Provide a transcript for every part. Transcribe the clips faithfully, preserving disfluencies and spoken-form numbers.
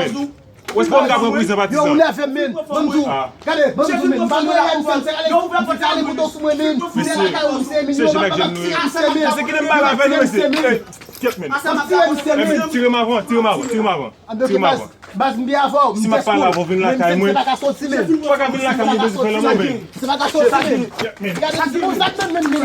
men. Ou espere m ka pran prizon patizan? Yo, ou nève m, men. Ban m di w. Gade, ban m di w, men. M pa gen rèv, m fè m fè ale, m fè ale kote w sou mwen, men. M fè lakay ou, se, men. Yo, m pa ka tiye m, se, men. Mesye, ki nèg bagay avè nou, mesye? Kyèt, men. M tiye m, se, men. Tire m avan, tire m avan, tire m avan. Tire m avan. Baz, m byen avè w. Si m ap pale avè w, vin lakay mwen. Se pa ka soti, men. Ou pa ka vin lakay mwen, bezwen fè lanmò, men. Se pa ka soti, men. Gade, se konsa k nan men, men.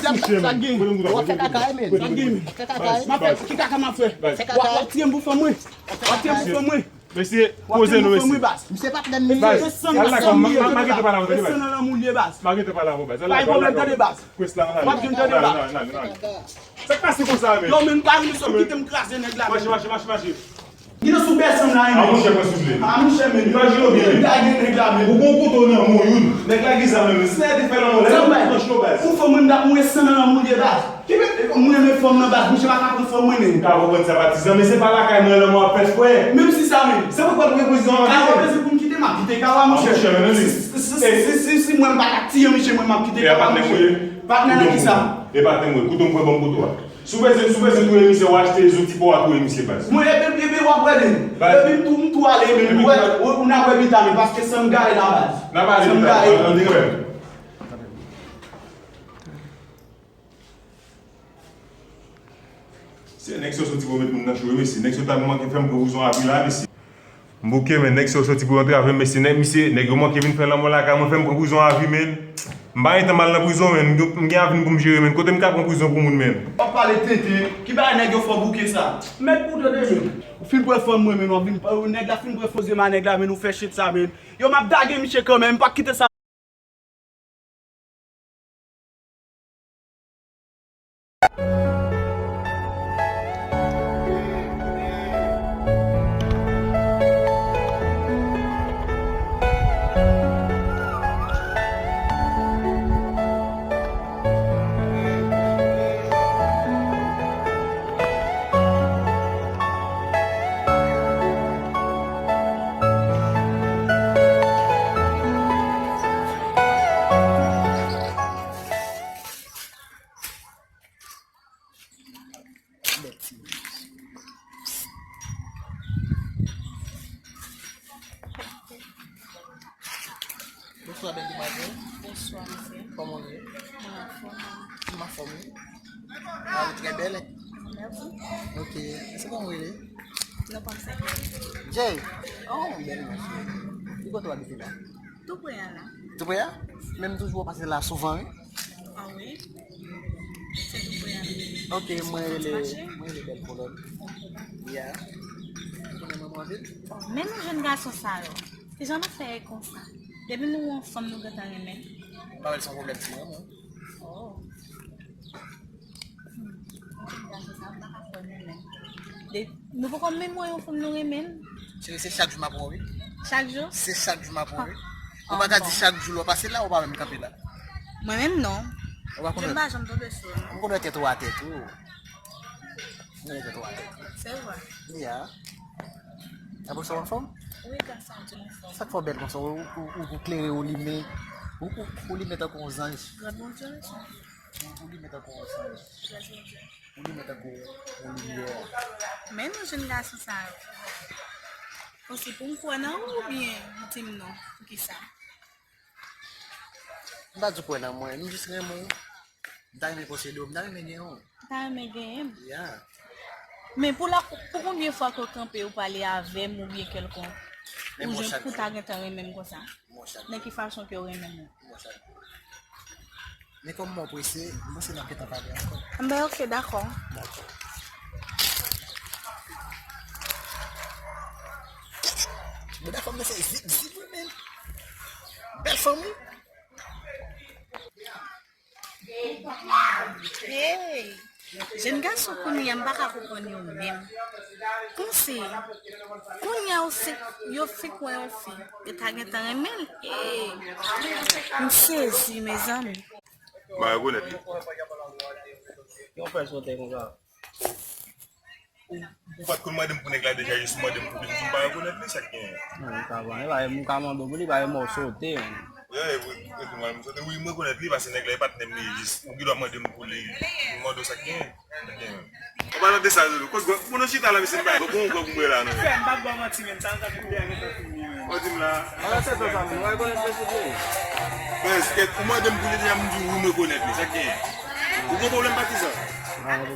Sa k gen? W ap fè kaka, men. Sa k gen? Fè kaka. M ap fè, ki kaka m ap fè? W ap, w ap tiye m pou fanm mwen. W ap tiye m pou fanm mwen. Mesye, poze nou, mesye. Misye pa t lè m. Baz, al lakay mwen, m a gentan pale avè w, tande, baz. M a gentan pale avè w, baz. Al lakay mwen, al lakay mwen. Kwès la, al lakay mwen. Sa k pase konsa, men? Yo, men, m pa vin sou kite m kraze nèg la, men. Mache, mache, mache, mache. Kite sou bèsè m la, men. A, monchè, mwen souple. A, monchè, men. Imajine w byen, men. M ta gen nèg la, men. Ou gon kouto nan men w, youn. Nèg la gen zam nan men l. Si nèg te fè lanmò, lè l pran cho, baz. Pou fanm mwen, m t ap mouye san nan lanmou l ye, baz. Ki men, mwen renmen fanm nan, baz. Misye pa ka pran fanm mwen, men. M ka konprann sa, patizan, men se pa lakay mwen lanmò ap fèt, frè. Menm si sa, men. Se pou w pran prizon an, ka w bezwen pou m kite, m ap kite ka w a, monchè. A, monchè, men, men. Si, si, si, si, si mwen m pa ka tiye misye, mwen m ap kite ka w a, monchè. Patnè nan ki sa? E patnè mwen, kouto m pran ban m kouto a. Si w bezwen, si w bezwen touye misye, w achte zouti pou w a touye misye, baz. Mwen, epi, epi w ap wè li. Baz. Epi m tou, m tou ale, men, ou wè, ou, ou n ap wè pita, men, paske san m gare la, baz. N ap ale pita, an, an, an, Se nèg sa yo soti pou yo met moun nan cho, wi, mesye. Nèg sa yo ta manke fè m pran prizon avi la, mesye. M bouke, men nèg sa yo soti pou yo antrave m, mesye. Nèg, misye, nèg yo manke vin fè lanmò lakay mwen, fè m pran prizon avi, men. M pa gen tan m al nan prizon, men. M gen, m gen avni pou m jere, men. Kote m ka pran prizon pou moun, men? W ap pale tenten. Ki bagay nèg yo fè w bouke sa? Mèt pou tande, men. Ou fin pran fanm mwen, men. W ap vin, nèg la fin pran fo zye ma nèg la, men. Ou fè shit sa, men. Yo, m ap dage misye kanmenm. M p ap kite sa. Bonswa, bèl demwazèl. Bonswa, mesye. Kòman w ye? Mwen anfòm. Ou anfòm, wi. Ah, ou trè bèl. Mèsi. Ok. Èske kòman w rele? Non pa m se Jay. Jay? Oh, bèl mesye. Ki kote w abite la? Tou pre a la. Tou pre a? Men m toujou pase la souvan, wi. Ah wi? Se tou pre a. Ok, mwen rele, mwen rele Bèl Kolòn. Ya. Ou konnen mwen anpil? Men nou jèn gason sa yo. Kijan nou fè konsa? Depi nou wè yon fanm nou gentan renmen. M pa wè l se yon pwoblèm ti mwen, mwen. Oh. Hmm. Yon jèn gason sa, m pa ka kwè nou menm. De, nou poko menm wè yon fanm nou renmen. Cheri, se chak jou m ap wè w, wi. Chak jou? Se chak jou m ap wè w, wi. Ou pa ka di chak jou lè w pase la, ou pa menm kanpe la. Mwen menm non. Ou pa konnen. Je m pa janm tonbe sou yo, non. M konnen tèt ou atè tou. M konnen tèt ou atè. Se vre. Ya. Apre sa w anfòm? Wi, gason, m anfòm. Sa k fè w bèl konsa? Ou, ou, ou, ou klere, ou limen. Ou, ou, ou limen tankou yon zanj. Gran Bondye, mesye. Ou, ou limen tankou yon zanj. Ou limen tankou yon limyè. Men nou jèn gason sa yo. Osi pou m kwè nan ou oubyen ou di m non? Poukisa? M pa di w kwè nan mwen, m jis renmen w. M ta renmen posede w, m ta renmen genyen w. M ta renmen genyen m. Ya. Men pou la, pou konbyen fwa ke w kanpe, ou pale avè m oubyen kèlkonk, ou jwenn kou ta gentan renmen m konsa? Nan ki fason ke w renmen m? Men kòm mwen prese, m panse n ap gentan pale ankò. Anben, oke, dakò. Dakò. Bèl fanm nan se zip, zip, wi, men. Bèl fanm, wi. Hey! Jèn gason kounye a, m pa ka konprann yo menm. Panse, kounye a yo fenk, yo fenk wè yon fi, yo ta gentan renmen l. Hey! M sezi, mezanmi. M pa rekonèt li. Yon fè sote konsa. Ou, ou pa t konn mande m pou nèg la deja, jis ou mande m pou li, m pa rekonèt li, sa k genyen? Non, m ka, m ka mande w pou li, pa yon mò sote, man. Wi, wi, wi, wi, m sote, wi, m rekonèt li, paske nèg la e patnè m li ye, jis ou gen dwa mande m pou li, m mande w sa k genyen, sa k genyen. An palan de sa, Dodo, kote gwa, moun nan chita la, mesye, m pa, bon, gwa, m la, non. Frè, m pa ba w manti, men, sa, sa, kounye a, gentan fini, men. Ou di m la. Ala se to sa, men, w rekonèt mesye Dre? Frè, kèt, ou mande m pou li deja, m di w, wi, m rekonèt li, sa k genyen? Ou gen pwoblèm patizan?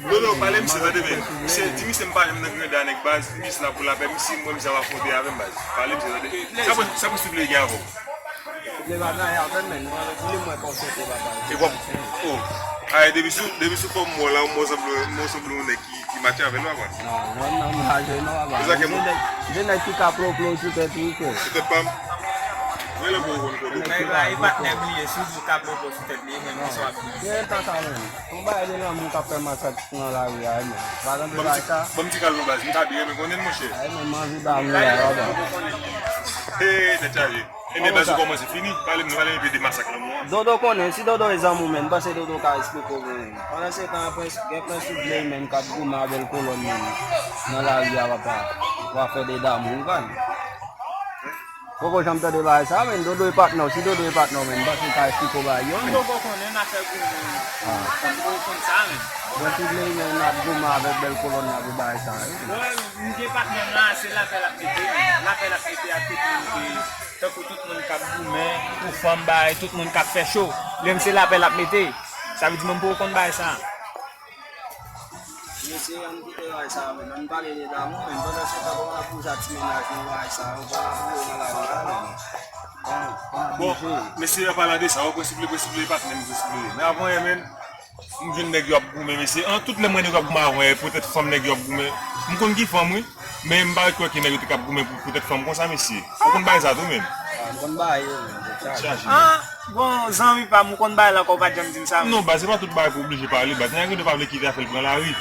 Dodo, pale misye tande, men. Misye di misye m pa janm nan granda nèg baz, misye la pou lapè, misye mwen misye ap afwonte avè m baz. Pale misye tande. Sa pwen, sa pwen souple gen avè w? Souple pa gen anyen avè m, men. Mwen, mwen, mwen, konsète, papa. E bon. Oh. Ay, depi sou, depi sou fòm mwen la, mwen sanble, mwen sanble yon nèg ki, ki matche avè l, papa. Non, non, non, m pa jwe, non, papa. Se sa ke mwen. Gen nèg, gen nèg ki ka ploplon sou tèt ou, frè. Sou tèt pa m? Mwen lè pou w konn kote. Nèg ki ka ploplon. Nèg la, e patnè m li ye, si w di w ka ploplon sou tèt li, e menm misye w ap di. Gen tan sa, men. Yon bagay de lanmou k ap fè masak nan lari a, men. Pa gen bagay sa. Ban m ti, ban m ti kalme baz, m ta byen renmen konnen, monchè. Ay, men, m anvi ba nou la, papa. Hey, tèt chaje. Ebyen, baz, ou kòmanse fini. Pale m, pale m enpe de masak lanmou an. Dodo konnen, si Dodo e zanmi w, men, m panse Dodo ka esplike w, men. Pandan se tan, gen prens, gen prens Souble, men, k ap goumen avè l kolòn, men, nan lari a, papa. W ap fè de damou, ou konprann? Poko janm tande bagay sa, men. Dodo e patnè w. Si Dodo e patnè w, men, m panse l ka esplike w bagay yo, men. Poko konnen afè goumen. Ah. Poko konn sa, men. Bon, si vle, men, n ap goumen avèk bèl kolòn nan pou bagay sa yo. Bon, m gen patnè m la, se lapè l ap mete, men. Lapè l ap mete ak tout moun ki, tankou tout moun k ap goumen pou fanm, bagay, tout moun k ap fè cho. Lè m se lapè l ap mete. Sa vle di, men, m poko konn bagay sa. Mesye, ann kite bagay sa a, men. Ann pale de damou, men. Pandan se tan, kòman n ap bouje ak ti mennaj nou, bagay sa yo, kòman n ap bouje nan lari a, men. Bon, mesye, an palan de sa, ou prensip li, prensip li, patnè m, prensip li. Men avan yè, men, m jwenn nèg yo ap goumen, mesye. An, tout lè m wè nèg yo ap goumen avan yè, poutèt fanm nèg yo ap goumen. M konn ki fanm, wi. Men m pa kwè ke nèg yo te ka ap goumen pou, poutèt fanm konsa, mesye. Ou konn bagay sa tou, menm? Ah, m konn bagay yo, menm. Tèt chaje. Tèt chaje. Ah, bon, zanmi pa m, ou konn bagay la ankò, ou pa t janm di m sa, menm. Non, baz, se pa tout bagay pou oblije pale, baz. Nèg yo pa vle kite afè l pran lari.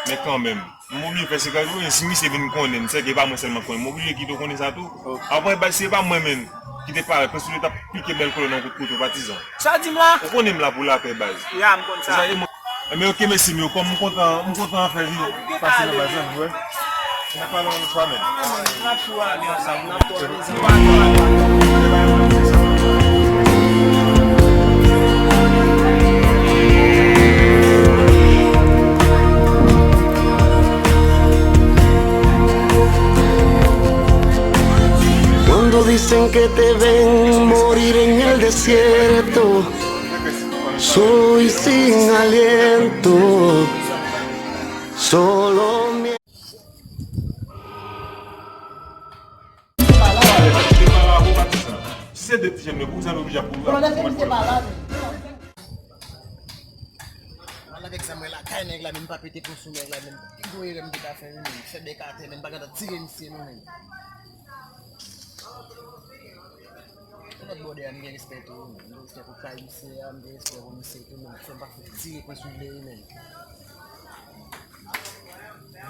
Men kanmenm, m oblije fè se gade, si misye vin konnen m, sèke e pa mwen sèlman k konnen, m oblije kite w konnen sa tou. Ok. Apre, baz, si e pa mwen menm ki te parèt, prensip li t ap pike bèl kolòn nan kout kouto patizan. Sa w di m la? Ou konnen m la pou lapè, baz. Ya, m konn sa. Se sa, e mwen. Enben, oke, mesye m yo, kòm m kontan, m kontan fè vi pase nan baz la, vre. N ap pale yon lòt fwa, men. N ap tou ale ansanm, n ap tou ale ansanm. Cuando dicen que te ven morir en el desierto, soy sin aliento, solo me... Se de ti jèn yo pou sa nou oblije ap pou. Mwen avèk sa mwen lakay nèg la, men m pa pete pon sou nèg la, men ki gwo erè m te ka fè, men fè bèk atè, men m pa gentan tire misye non, men. Lòt bòdè a, m gen respè tou, men m gen respè pou kay misye a, m gen respè pou misye tou, men fè m pa fout tire pon sou vle, men.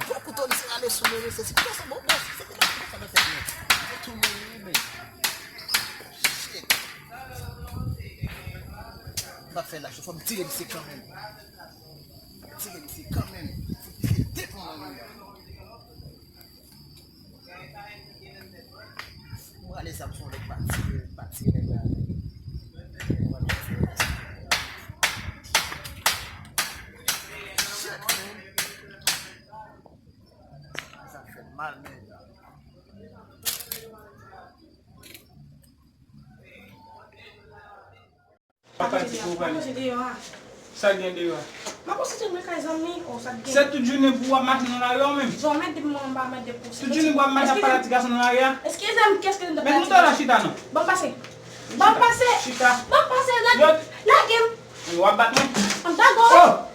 Gwo kouto misye rale sou mwen, mesye, si konsa, bon, bon, se te pa konsa nan tèt mwen. Se tou mwen, men. Shit. Sa fè la, fò m tire misye kanmenm. Tire misye kanmenm. Fò m tire devan nan men. Mwen ale sa m son lèk pa tire, pa tire nèg la. Shit, man. Sa fè mal, men. Papa di pou w prale. Sa gen deyò a? M ap konsantre nan kay zanmi, o sa gen. Se tout jounen pou w ap mache nan lari a ou menm? Jan w mèt depi mwen m pa mèt depi w. Tout jounen pou w ap mache ap pale a ti gason nan lari a? Eskize m, kèske m t ap pale a ti gason? Mèt moute la chita non. Ban m pase. Ban m pase. Chita. Ban m pase, lage. Lage m. W ap bat mwen? An dago. Oh!